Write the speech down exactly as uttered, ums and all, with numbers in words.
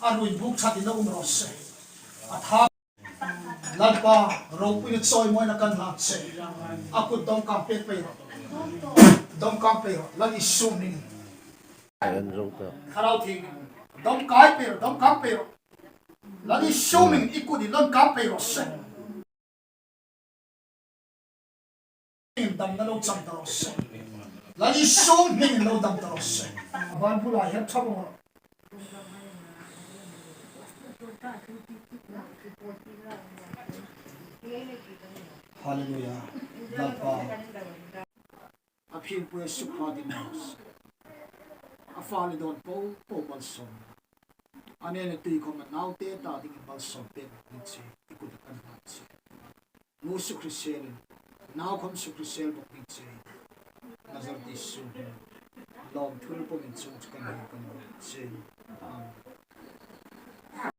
A ruoi buk ṭhatin a um raw se. A tha. Lalpa, ropuina chawimawina kan hlan che. A kut dawngkam pek pei rawh. Dawngkam pei rawh. Lal Isu hmingin. Thlarau Thienghlim. Dawngkam pei rawh, dawngkam pei rawh. Lal Isu hmingin i kut i dawngkam pei rawh se. Damna lo chang ta raw se. Lal Isu hmingin lo dam ta raw se. Van bula hian ṭha rawh. Hallelujah. Lalpa. A phingpui a suk pha ding a fale dawn po po malsawm. A nena tui khawm a naute ta dingin malsawm pek ni che, i kut kan hlan che. Nu sukhrisielin, nau khawm sukhrisiel bawk ni che. Nazareth Isu hmingin lawmthu ropui pumin chung chu kan hlan kan hlan che. Amen.